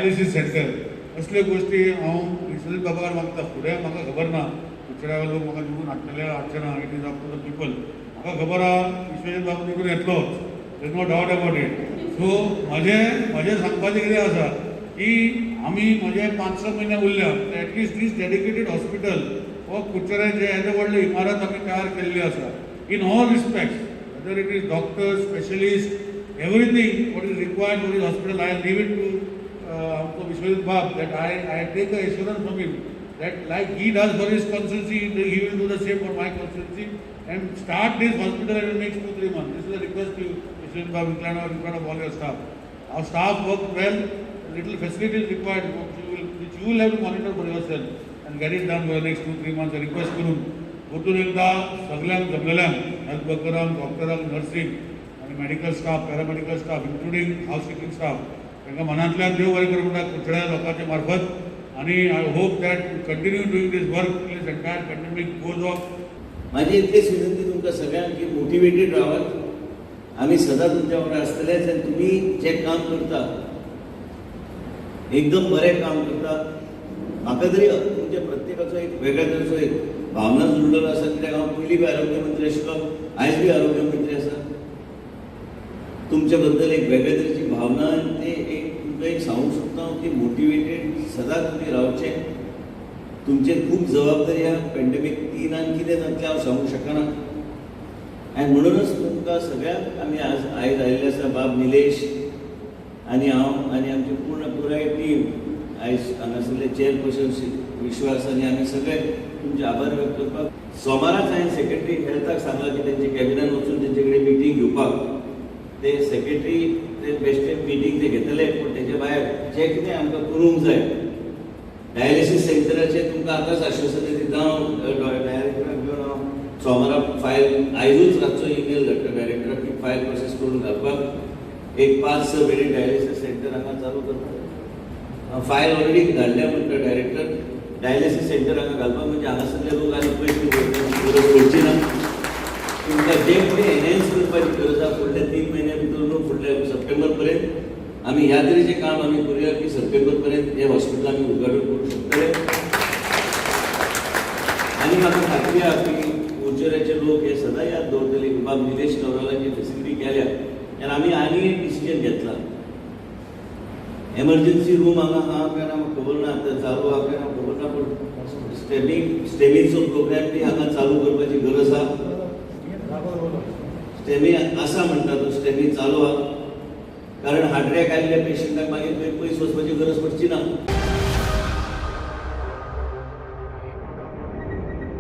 Dialysis centre असल्यो गोश्टी हांव विश्वजीत बाबा मागता. फुडें म्हाका खबर ना, दुसऱ्या लोक म्हाका निवडून हाडटले हाडचे ना, it is up to the people. म्हाका खबर आहा, विश्वजीत बाबा निवडून येतलोच, there no doubt about it. So म्हजें सांगपाचें कितें आसा की आमी म्हजे 5-6 म्हयने उरल्या, at least these dedicated hospital हो कुडचड्याचें येदे व्हडली इमारत आमी तयार केल्ली आसा, in all respects, whether it is doctor, specialist, everything what is required for this hospital, I leave it to आमचो विश्वजीत बाब that I take a assurance from him that like he does for his constituency, he will do the same for my constituency and start this hospital in the next 2-3 months. This is a request to you, Vishwajit Bab, in front of all your staff. Our staff work well, little facilities required, which you will have to monitor for yourself and get it done for the next 2-3 months. A request करून परतून एकदा सगळ्यांक जमलेल्यांक, health वर्करांक, डॉक्टरांक, नर्सींक आनी medical staff, paramedical staff, including housekeeping staff, तांकां मनांतल्यान देव बरें करूं म्हणटा कुडचड्या लोकांचे मार्फत. आणि I hope that you continue doing this work till this entire pandemic goes off. माझी इतलीच विनंती तुमकां सगळ्यांक की मोटिवेटेड रावात. आमी सदां तुमच्या वांगडा आसतलेच आनी तुमी जें काम करता, एकदम बरें काम करता. म्हाका तरी तुमच्या प्रत्येकाचो एक वेगळ्या तरेचो एक भावना जुळलेलो आसा, कित्याक हांव पयलीं बी आरोग्य मंत्री आशिल्लो, आयज बी आरोग्य मंत्री आसा. तुमच्या बद्दल एक वेगळे तरेची भावना आनी ते एक तुमकां एक सांगूंक सोदता हांव की मोटिवेटेड सदांच तुमी रावचें. तुमचेर खूब जबाबदारी आहा. पेंडेमीक तिनान कितें जातलें हांव सांगूंक शकना आनी म्हणूनच तुमकां सगळ्यांक आमी आज आयज आयिल्ले आसा, बाब निलेश आनी हांव आनी आमची पूर्ण पुराय टीम, आयज हांगासरले चेअरपर्सन विश्वास आनी आमी सगळे तुमचे आभार व्यक्त करपाक. सोमाराच हांवें सेक्रेटरी हेल्थाक सांगलां की तेंच्या कॅबिनान वचून तेंचे कडेन मिटींग घेवपाक. ते सेक्रेटरी ते बेश्टे मिटींग ते घेतले, पूण तेजे भायर जें कितें आमकां करूंक जाय, डायलिसीस सेंटराचेर तुमकां आतांच आश्वासन दिता हांव. डायरेक्टराक घेवन हांव सोमारा फायल, आयजूच रातचो ईमेल धाडटा डायरेक्टराक की फायल प्रोसेस करून घालपाक, एक 5-6 बेडी डायलिसीस सेंटर हांगा चालू करपाक. फायल ऑलरेडी धाडल्या म्हणटा डायरेक्टर. डायलिसीस सेंटर हांगा घालपाक म्हणजे हांगासरले लोक आनी पयशे गरज पडची ना. तुमकां जें कितें एनहेन्स करपाची गरज आसा, फुडल्या 3 म्हयन्या भितर न्हू, फुडल्या सप्टेंबर पर्यंत आमी ह्या तरेचें काम आमी करुया की सप्टेंबर पर्यंत हें हॉस्पिटल आमी उद्घाटन करूं शकतले. आनी म्हाका खात्री आहा की कुडचड्याचे लोक हे सदां याद दवरतले की बाब निलेश काब्रालान जी फेसिलिटी केल्या. आनी आमी आनी एक डिसिजन घेतला. एमर्जन्सी रूम हांगा आहा काय ना म्हाका खबर ना, आतां चालू आहा काय ना खबर ना, पूण स्टेमीचो प्रोग्राम बी हांगा चालू करपाची गरज आहा. स्टेमी आसा म्हणटा तो, स्टेमी चालू आहा, कारण हार्ट अटॅक आयिल्ल्या पेशंटाक मागीर खंय पयस वचपाची गरज पडची ना.